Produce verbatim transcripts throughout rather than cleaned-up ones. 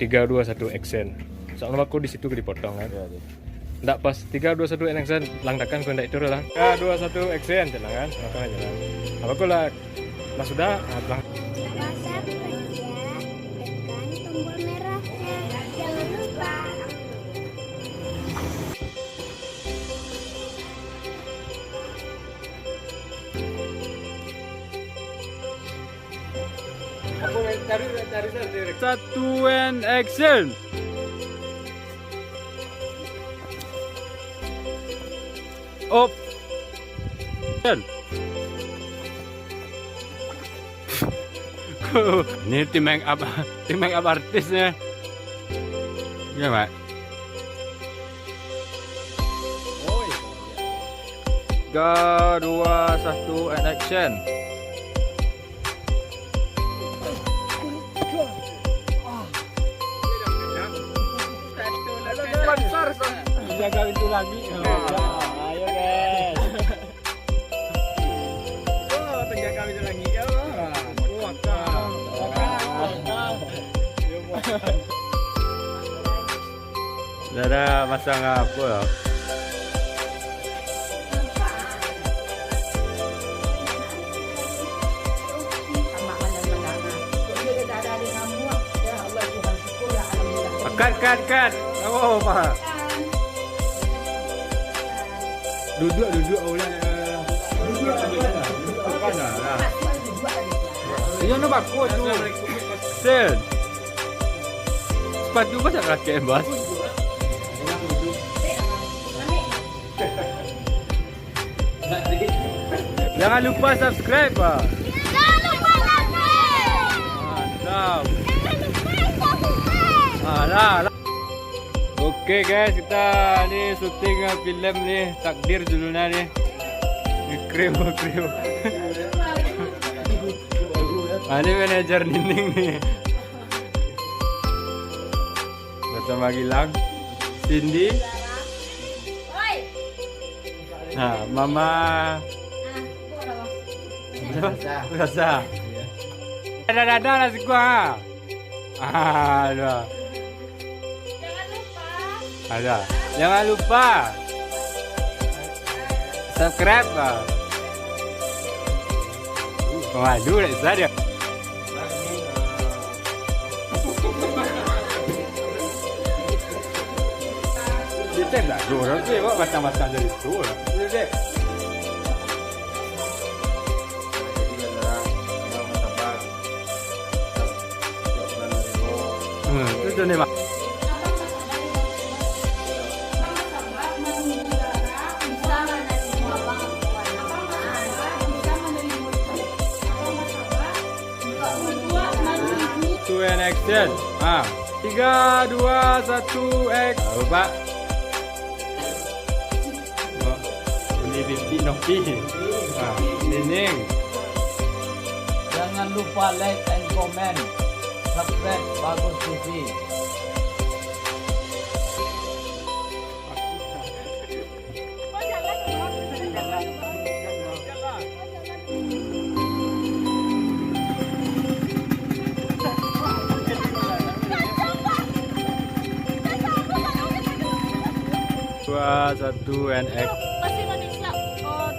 Tiga, dua, satu, action. Soalnya aku di situ dipotong kan. Iya, iya. Ndak pas, tiga, dua, satu, action, langkakan kau ndak itu lah. Tiga, dua, satu, action, tenang kan. Makan aja lah. Apa aku lah, lah sudah, ah, lang- Rasa kerja, tekan tombol merahnya. Jangan lupa. Satu and action. Op. Action. Ini tim make up, tim make up artis nih. Iya, Mak. Tiga, dua, satu, and action. Penjaga pintu langit. Ayo, guys. Oh, penjaga pintu langit, ya. Wakang, wakang, wakang. Dah, dah masang apa lah. Kat, kat, kat. Oh, apa? Duduk, duduk, oh, ya, ya, ya. Duduk, duduk, duduk. Apa dah, dah. Iyo, no, bagus tu. Sen. Sepatu kau tak pakai, Bas? Jangan lupa subscribe, ah. Jangan lupa subscribe. Mantap. Jangan lupa subscribe. Alah, alah. Oke, guys, kita ni syuting, ah, filem ni, Takdir judulnya ni. Ni krim, krim. Ah, ni manajer Nining ni. Bersama Gilang, Cindy. Nah, Mama. Rasa. Ada, ada, ada lah sikuah, ha. Ah, ada. Ada. Jangan lupa subscribe, ha. Waduh, nak susah dia. Dia tak nak, orang tu, awak batang-batang dari tu lah. Dia, dia. Hmm, tu, tu ni, Bang. Two and action. Ha. Tiga, dua, satu, action. Lupa. Beli bintik Nopi. Ha, Nining. Jangan lupa like and comment. Subscribe Bagus T V. Dua, satu, and act. Bahasa Indonesia. Oh,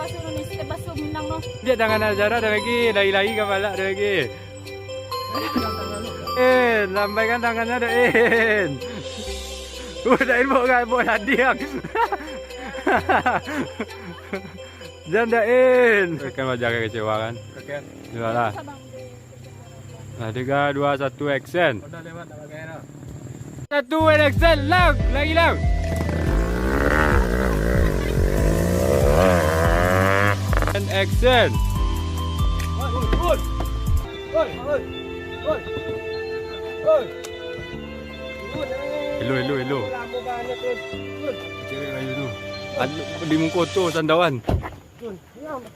bahasa Indonesia, eh, bahasa Minang, no. Dia tangan aja dah lagi, lari-lari kapalo dah lagi. Eh, lambaikan tangannya dah, In. Oh, dah, In, bawa, bawa ladiang. Jan dah, In. Kan wajah kecewa kan? Oke. Jualah. Nah, tiga, dua, satu, action. Udah lewat, tak pakai dah. Satu, and action, lang, lagi, lang. And action. Oi, oi, oi, oi, oi, oi. Hello, hello, hello. Lama banget, Tun. Tun. Cewek Melayu tu. Adu, di muka tu, sandawan. Tun, ni apa?